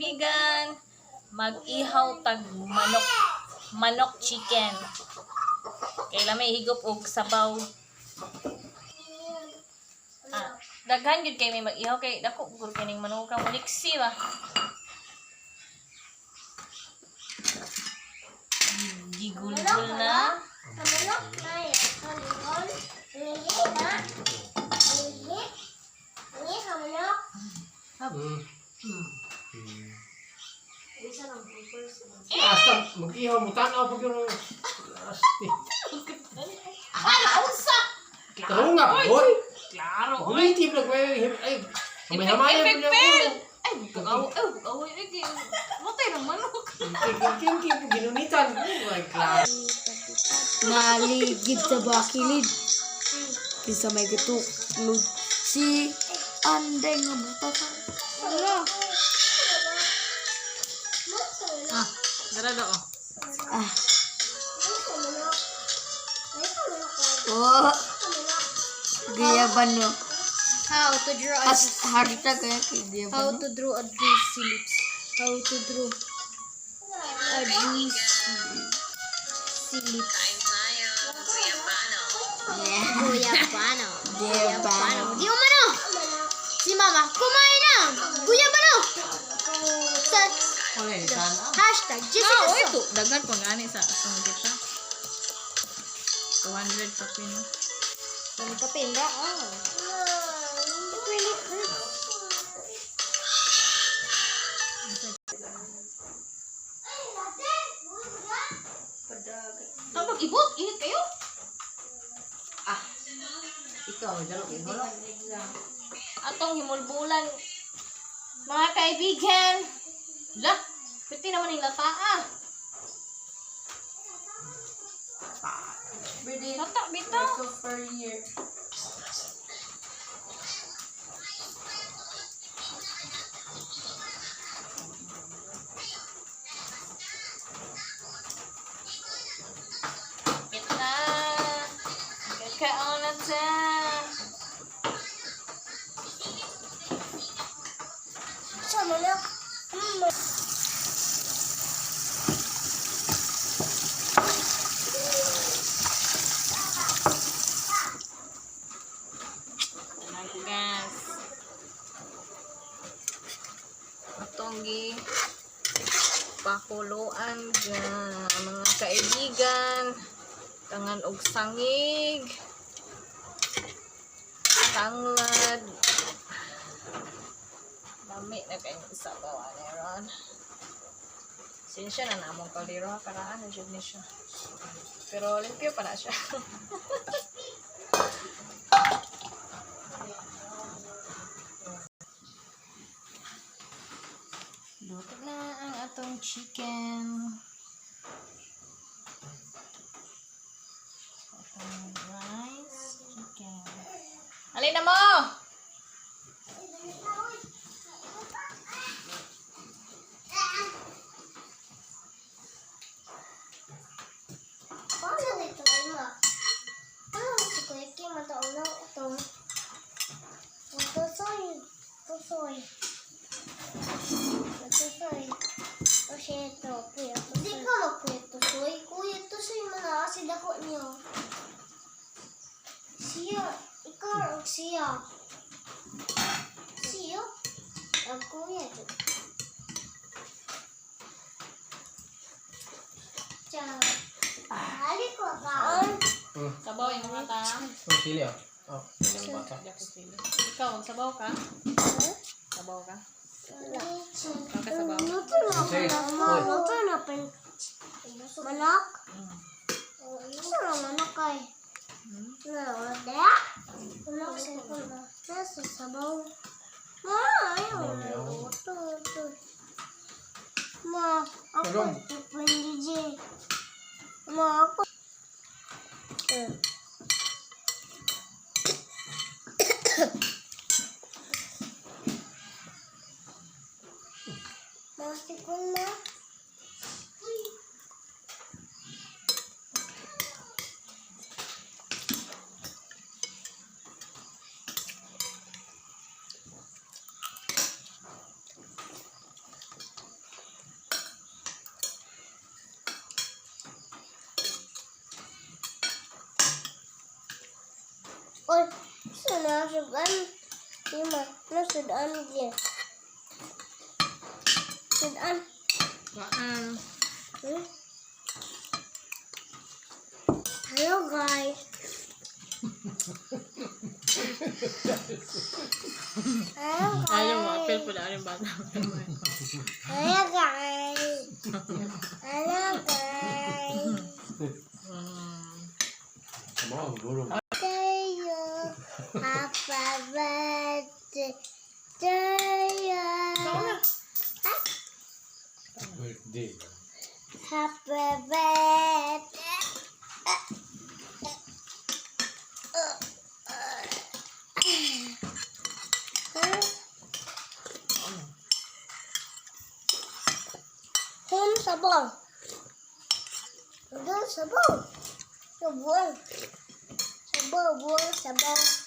Kaibigan. Mag-ihaw tag manok. Manok chicken. Kay may higop og sabaw. Ah, daghan gyud kay may mag-ihaw kay dako gud kining manok ka muliksi ba. Gigulgul na. Asta mag-ihaw mo tanaw pag yun. Asti. Ah, unsa? Tarong nga, boy. Klaro. Ulitin lang ay ay. Hamay-hamayan Epic mo niya fail! ulo. Ay, bukaw, ay, bukaw, ay, ay, matay ng manok. King king ginunitan. Oh my God. Naligid sa bakilid. Kinsa may gituklod si Anday nga buta ka. Wala. Ah, dara do. Ah. Oh. Giyaban no. How to draw a Has hashtag kaya kay giyaban. How no? to draw a juicy lips. How to draw a juicy lips. Yeah. Guyabano. Guyabano. Di umano. Si mama, kumain na. Guyabano. Sa Wala ni tanaw. hashtag Jessica Ah, oy, So. to. Daghan pa gani sa atong kita. 200 pa pino. Dami ka pinda. Oh. It really hurts. Tawag ibot, init kayo. Ah. Ikaw, dalo kay holo. Atong himulbulan. Mga kaibigan. La, pwede naman yung lata ah. Birthday. Lata, bitaw. So per year. Kapit na. Kakaon na ta. Tanang kugas. Atong gi pakuluan ga mga kaibigan, tangan og sangig, tanglad. Lami na kayo sabaw ani ron. Sinsya na namong kaliro ha, karaan na jud ni siya, pero limpyo pa na siya. Luto na ang atong chicken. Atong rice, chicken. Alin na mo! Di ka magkuya Kuya tusoy man na kasi dako niyo. Siya, ikaw og siya. Siya? Ang kuya to. Ciao. Ali ko ka. Sabaw yung mga ta. Oh, sili ah. Oh, sili ang bata. Ikaw, sabaw ka? Sabaw ka? Ikaw ka sabaw? Luto na Sige. ako. Hoy. Luto na pen. Manok? Gusto na manok ay. Na, manok sa ko na. Nasa sabaw. Ma, ayaw na. Luto, luto. Ma, ako Tulong. pendije. Ma, ako. Eh. Masikon na. na sudan. Lima na sudan dia. Sudan. Waan. Hello guys. Hello guys. Ayaw mo, apel po na rin bata. Hello guys. Hello guys. Tama, gulong. To you. Happy birthday to you. Birthday. Happy birthday. Home sabon. Doon sabon. Sabon. Sabon, buwan, sabon.